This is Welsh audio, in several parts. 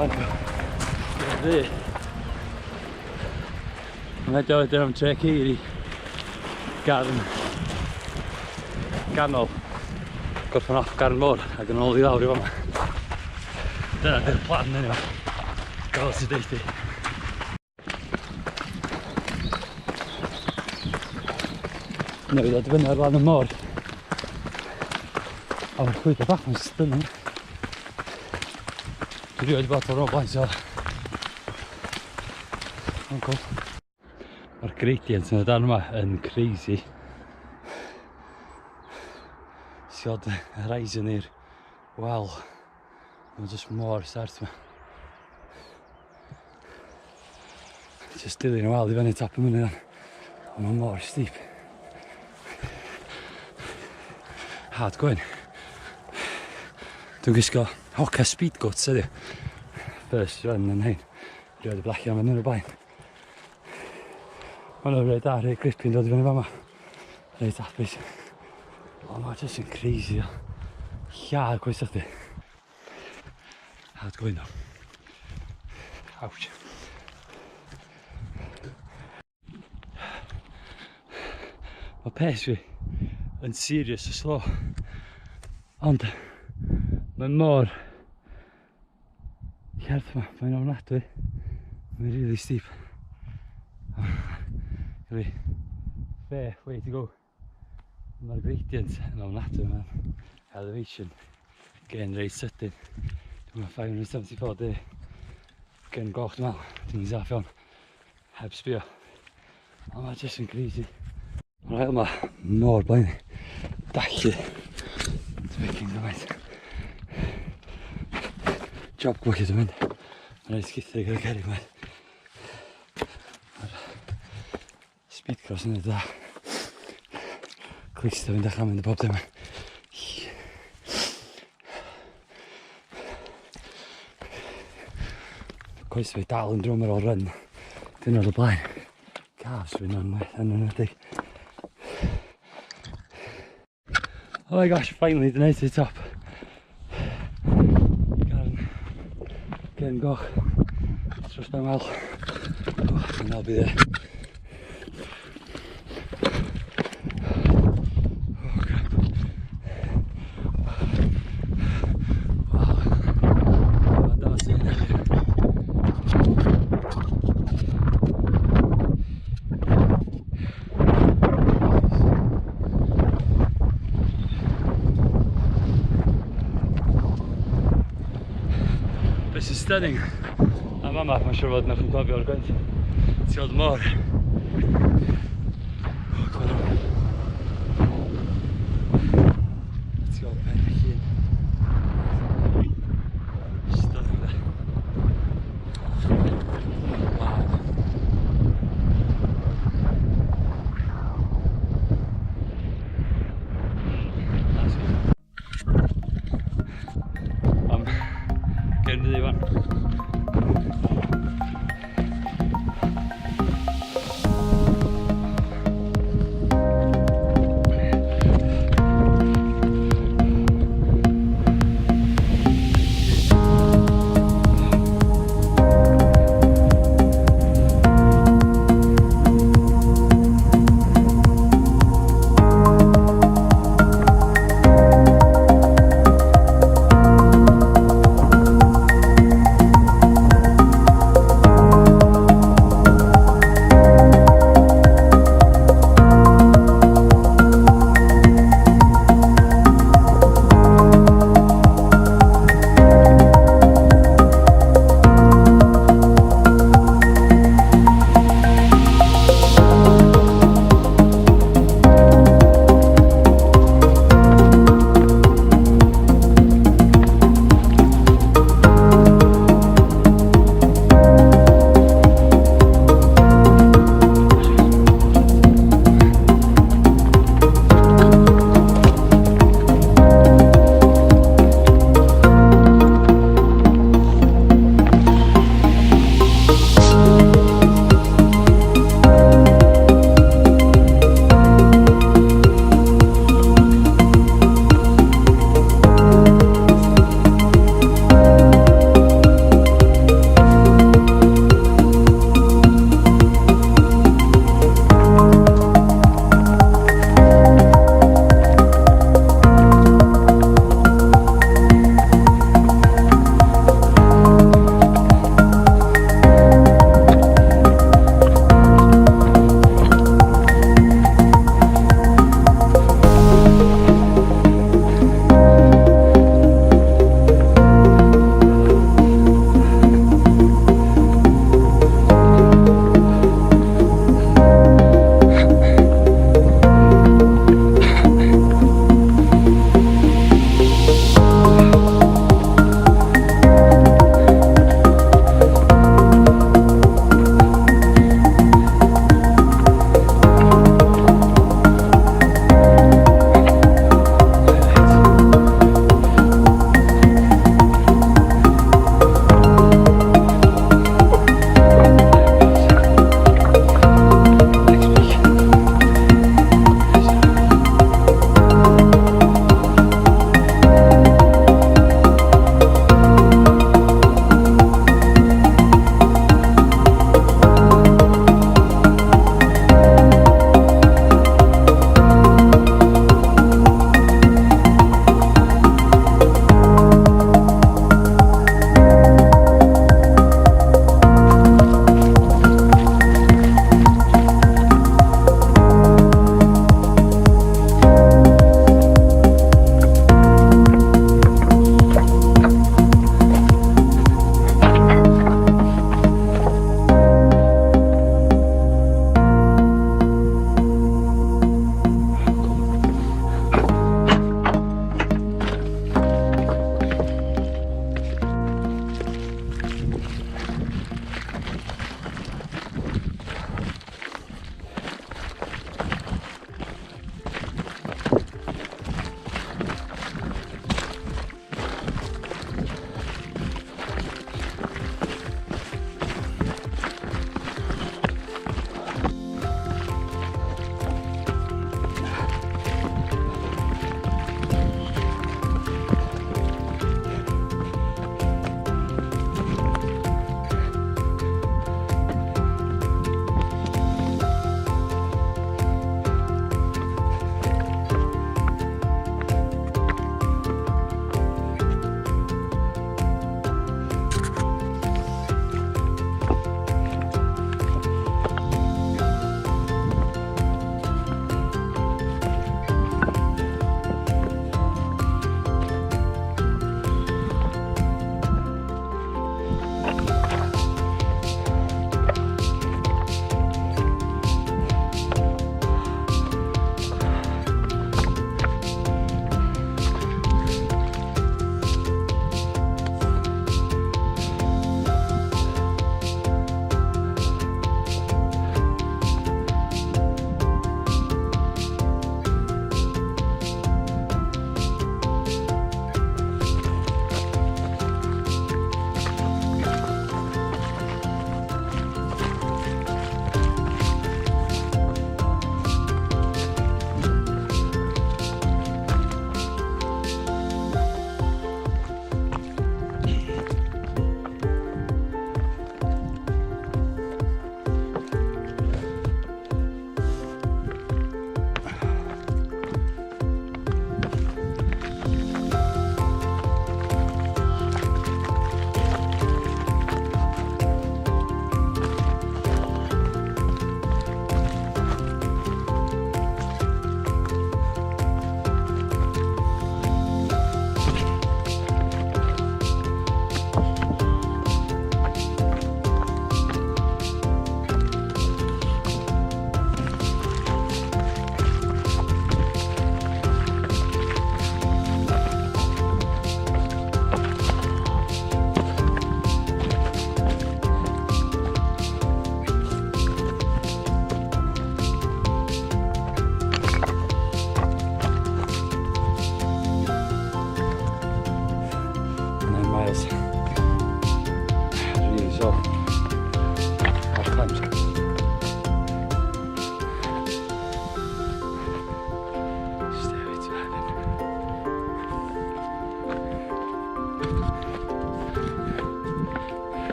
Ond, ddu. Mae'n hedio wedyn am Tre Ceiri. Garn. Ganol. Gorffen off Garn Môr ac yn ôl i lawr i fama. Dyna di'r plan anyway. Gael sy'n deud i. Newydd ddod fyny ar lan y môr. A mae'r llwybr bach yn stunning. Dwi rioed wedi bod o'r blaen, so... Mae'n cool. Mae'r gradient yn y dan yma yn crazy. Siod horizon i'r wal. Mae'n just mor start yma. Just dilyn y wal i fyny top y mynydd. Ond mae'n mor steep. Hard going. Dwi'n gwisgo Hoka Speedgoats heddiw. First run yn hein. Rioed y blacio am yn y blaen. Mae'n nhw'n reit da, reit grippy yn dod i fyny fama. Reit hapus. Ond mae'n just yn crazy o. Lladd coes chdi. Hard going though. Ouch. Mae pace fi yn serious o slow. Ond mae mor Cerdd yma, mae'n ofnadwy. Mae'n really steep. Really fair way to go. Mae'r gradient yn ofnadwy man. Elevation gain reit sydyn. Dwi'n meddwl 574 di. Gen goch dwi'n meddwl. Dwi'n saff iawn. Heb sbio. Ond mae jyst yn crazy. Mae'r ail yma mor blaen. Dallu. Dwi'n becyn gymaint. Job gwell dwi'n mynd. Mae'n rhaid sgithio gyda cerrig yma. Mae'r speed cross yn dda. Clust fi'n dechrau mynd y bob dim. Coes fi dal yn drwm ar ôl run. Dyn o'r blaen. Calves fi'n yn enwedig. Oh my gosh, finally dyn to the top. Garn, gen goch, dros ben wal. Oh, and I'll be there. Oh crap. Wow. That was it. This is stunning. A mama, mae'n siŵr fod na chi'n cofio'r gwynt. Ti weld môr. Oh, come on. Ti weld pen y llun. Stunning da. Wow. That's good. Gen i fan.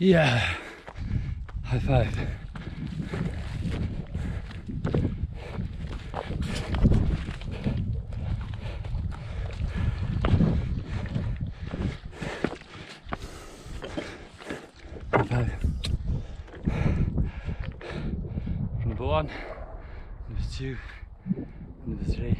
Yeah. High five. High five. Number 1, number 2, number 3.